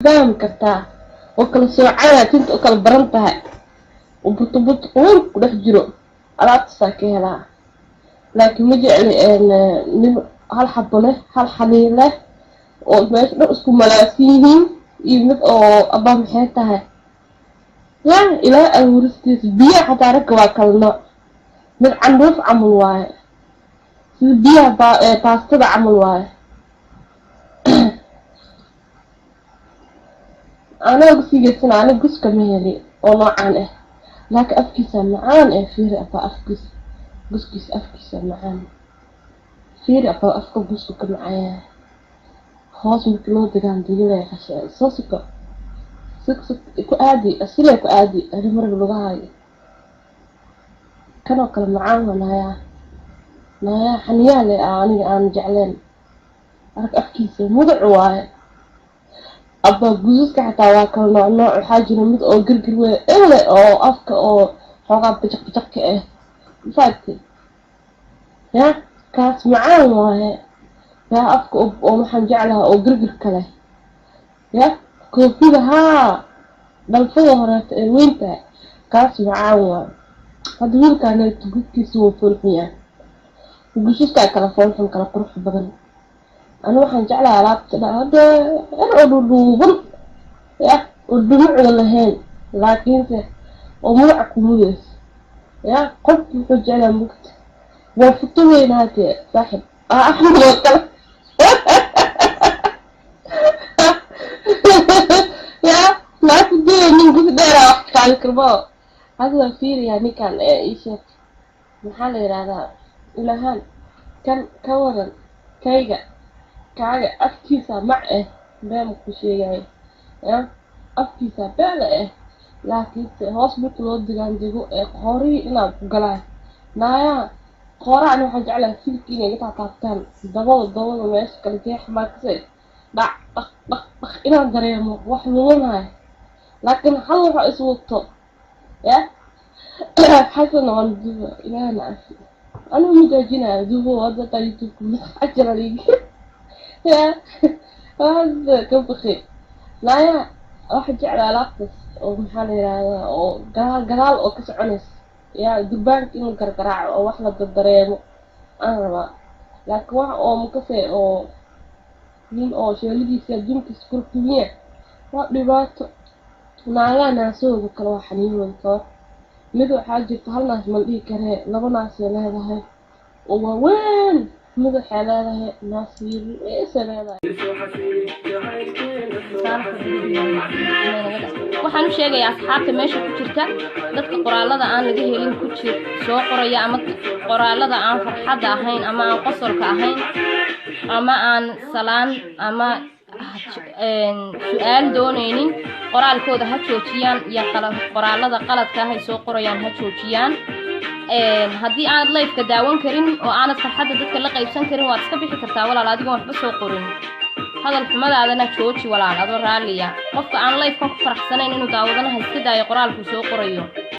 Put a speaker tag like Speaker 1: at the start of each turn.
Speaker 1: Fahmi kartaa oo kala soocaya, tinta u kala baran tahay oo burto burto quur ku dhex jiro, alaabtaasaa ka helaa. Laakiin ma jecli nin hal xabo leh, hal xaniin leh oo meesha dhan isku malaagsan yihiin, iyo mid oo abaa maxay tahay ya ilaa abuuristiisa. Biyaha xataa ragga waa kala nooc. Mid candhuuf camal waaye, sida biyaha baastada camal waaye. Anaa gusii geedsana, aniga guska ma heli oo noocaan ah, laakiin afkiisa macaan eh. Fiiri abaa, afkiisa, guskiisa, afkiisa macaan. Fiiri abaa, afka gusku ka macaan yahay. Hoos markii loo degaan digilay qashe soo siko sig sig ku aadi asilay ku aadi ani marag lugahayo kanoo kale macaan waa. Naayaa, naayaa, xaniyaa le ah aniga aan jecleen. Arag afkiisa muduc waaye abba. Gususka xataa waa kala nooc nooc. Waxaa jira mid oo girgir weyn ele oo afka oo xoogaa bajaq bajaq ka ah, mafahamtay? Ya kaas macaan waaye. Yaa afka oo waxaan jeclahaa oo girgirka leh, ya koofida haa dhalfada horeeto ee weyntahay, kaas macaan waaye. Hadda wiilkaan gudkiisa wuu foolxun yahay, gususkaa kala foolxun, kala qurux badan. Ani waxaan jeclahay alaabta hadda oo dhuudhuuban, ya oo dhumucda lahayn, laakiinse oo mudaca ku mudayso. Ya qofku wuxuu jeclaa mugta waa futo weynaatee saaxib Axmed oo kale. Ya naagta duya nin gus dheeraa wax ka qaadi karmo. Hadda waa fiiriyaa ninkan ee ii sheeg, maxaa la yidhahdaa, ilahaan kan ka waran kayga kaaga afkiisa mac eh, been ku sheegayo. Ya afkiisa beele eh, laakiinse hoos marka loo degaan dego ee qoorihii inaad ku galaan. Naayaa, qooraha ani waxaan jeclahay silki inay iga taataabtaan, dabada dabada meesha kala jeex maakase dhac dhaq dhaq dhaq inaan dareemo wax lulanayo. Laakiin hal waxa is wato ya Xasan waan duba ilaahna cafi. Anigu ma joojinayo dubo hadda taa YouTube-ka maxaa jira ya hadda ka baqi. Naaya, waxa jeclaa alaabtaas oo maxaa la yidhahdaa oo gadaal gadaal oo ka soconaysa, ya durbaanka in la gargaraaco oo wax la dardareemo aan rabaa. Laakiin wax oo makase oo nin oo sheeladiisa adduunkiisa korkumiya waa dhibaato. Naagaha naasahooda kale waa xaniinooda kawar. Mid waxaa jirta hal naas ma la dhihi karee, laba naasay leedahay oo waaweyn. Mid waxay leedahay naas yariisay leedahay.
Speaker 2: Waxaan u sheegayaa asxaabta meesha ku jirta, dadka qoraalada aan laga helin ku jir soo qoraya, ama qoraalada aan farxadda ahayn ama aan qosolka ahayn ama aan salaan ama su-aal doonaynin, qoraalkooda ha joojiyaan iyo qoraalada qaladka ah ay soo qorayaan ha joojiyaan. Haddii aanad live-ka daawan karin oo aanad farxadda dadka la qaybsan karin, waad iska bixi kartaa walaal, adigoon waxba soo qorin. Hadal xumadaadana jooji walaal, adoo raalliya. Qofka aan live-kan ku faraxsanayn inuu daawadana ha iska daayo qoraalkuu soo qorayo.